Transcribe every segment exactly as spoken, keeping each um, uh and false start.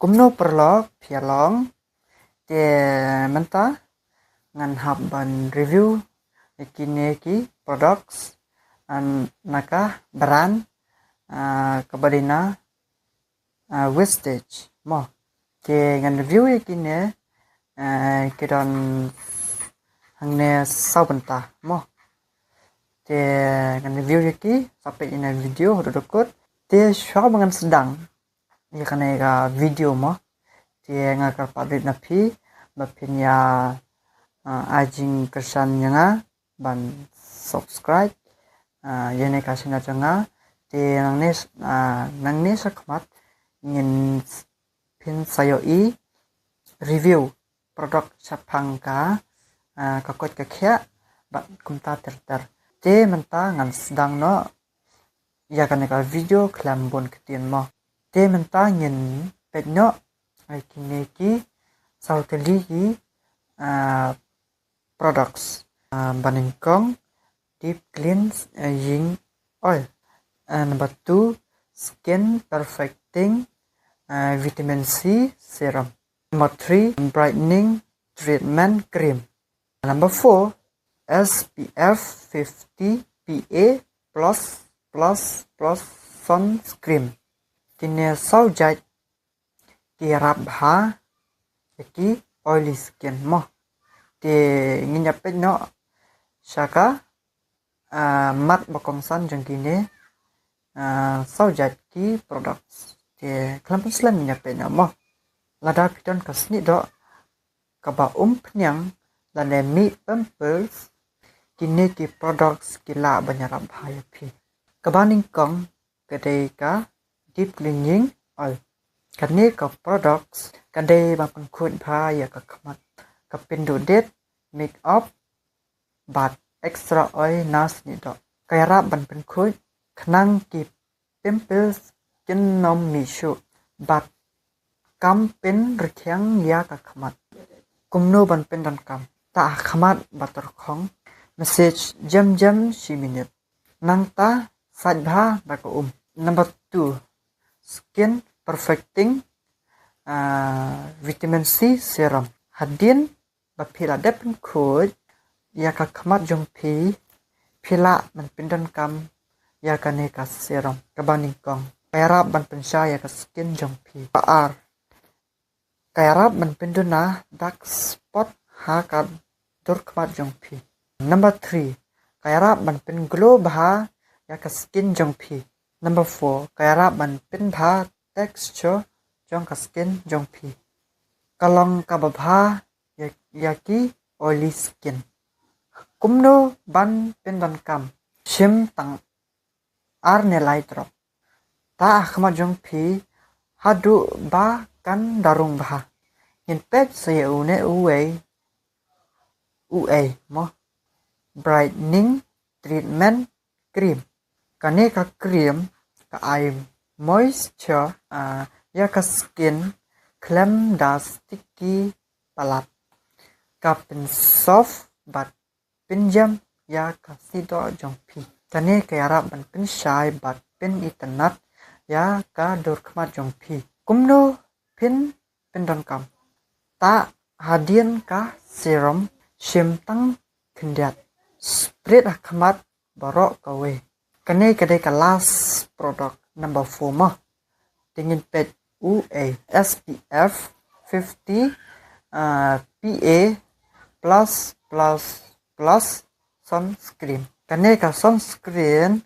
Kumno paralok phi ïa long? Te mynta ngan hap ban review ïa kine ki products, ah, na ka brand, ah, kaba dei na, ah, Vestige mo. Te ngan review ïa kine, ah, ki don hangne saw bynta mo. Te ngan review ïa ki, sa peit ïa kane ka video haduh ba kut. Te shuwa ba ngan sdang ïa kane ka video mo, te nga kyrpad rit na phi ba phin ïa, ah, ai jingkyrshan ïa nga ban subscribe, ah, ïa kane ka channel jong nga. Te nangne, ah, nangne shakhmat ngin, phin sa ïohi review product shaphang ka, ah, ka koit ka khiah bad kumta ter ter. Te mynta ngan sdang noh ïa kane ka video khlem bun ktien mo. Te mynta ngin peit noh ïa kine ki saw tylli ki, ah, products. Ah, ba nyngkong, deep cleansing oil. Ah, number two, skin perfecting, ah, vitamin C serum. Number three, brightening treatment cream. Number four, S P F fifty P A plus plus plus sunscreen. Kine saw jait ki ïarap bha ïa ki oily skin mo. Te ngin ïa peit noh sha ka, ah, mat ba kongsan jong kine, ah, saw jait ki products. Te khlem pynslem ngin ïa peit noh mo. Lada phi don ka snieh doh kaba umphniang lane mih pimples, kine ki products ki lah ban ïarap bha ïa phi. Kaba nyngkong ka dei ka deep cleansing oil. Kane ka products ka dei ban pynkhuid bha ïa ka khmat, ka pynduh dit, make up bad extra oil na snieh doh. Ka ïarap ban pynkhuid khnang ki pimples kin ym mih shuh bad kam pynrkhiang ïa ka khmat. Kumno ban pyndonkam? Ta ha khmat ba tyrkhong, massage jem jem shi minit. Nangta sait bha da ka um. Number two, skin perfecting, ah, vitamin C serum. Hadien ba phi la dep pynkhuid ïa ka khmat jong phi, phi lah ban pyndonkam ïa kane ka serum. Kaba nyngkong, ka ïarap ban pynshai ïa ka skin jong phi. Kaba ar, ka ïarap ban pynduna dark spot ha ka dur khmat jong phi. Number three, ka ïarap ban pynglow bha ïa ka skin jong phi. Number four, ka ïarap ban pynbha texture jong ka skin jong phi. Ka long kaba bha ïa, ïa ki oily skin. Kumno ban pyndonkam? Shim tang ar ne lai drop. Ta ha khmat jong phi haduh ba kan da rung bha. Ngin peit sa ïa une uwei, uei mo, brightening treatment cream. Kane ka cream ka ai moisture, ah, ïa ka skin khlem da sticky palat. Ka pynsoft bad pynjem ïa ka snieh doh jong phi. Kane ka ïarap ban pynshai bad pynitynnad ïa ka dur khmat jong phi. Kumno phin pyndonkam? Ta hadien ka serum, shim tang khyndiat. Spread ha khmat baroh kawei. Kane ka dei ka last product, number four mo. Te ngin peit uei, S P F fifty, ah, P A plus plus plus sunscreen. Kane ka sunscreen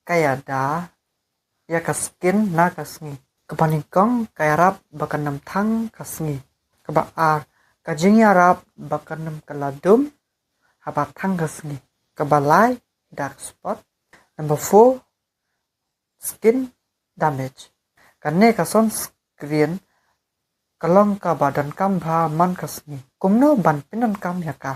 ka ïada ïa ka skin na ka sngi. Kaba nyngkong, ka ïarap ba kan ym thang ka sngi. Kaba ar, ka jingïarap ba kan ym kylla dum haba thang ka sngi. Kaba lai, dark spot. Number four, skin damage. Kane ka sunscreen ka long kaba donkam bha man ka sngi. Kumno ban pyndonkam ïa ka?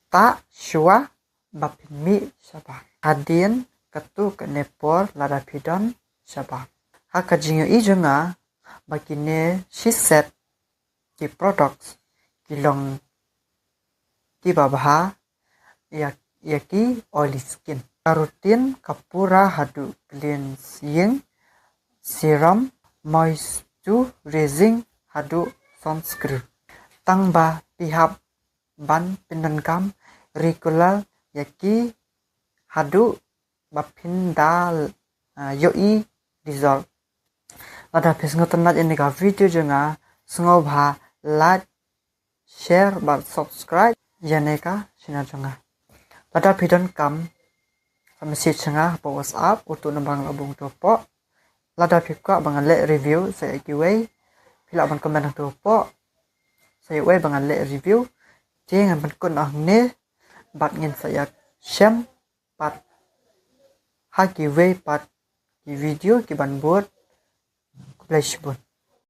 Ta shuwa ba phin mih shabar. Hadien katto katne por lada phi don shabar. Ha ka jingïohi jong nga ba kine shi set ki products ki long kiba bha ïa, ïa ki oily skin. Ka routine ka pura haduh cleansing serum, moist to raising haduh sunscreen. Tang ba phi hap ban pyndonkam regular ïa ki haduh ba phin da, ah, ïohi result. Lada phi sngewtynnat ïa kane ka video jong nga, sngewbha like, share bad subscribe ïa kane ka channel jong nga. Lada phi donkam sa message sha nga hapoh WhatsApp, uto u number nga la buh hangto hapoh. Lada phi kwah ba ngan leh review sa ïa kiwei, phi lah ban comment hangto hapoh sa ïa uwei ba ngan leh review. Te ngan pynkut noh hangne bad ngin sa ïashem pat ha kiwei pat ki video kiban bud. Khublei shibun.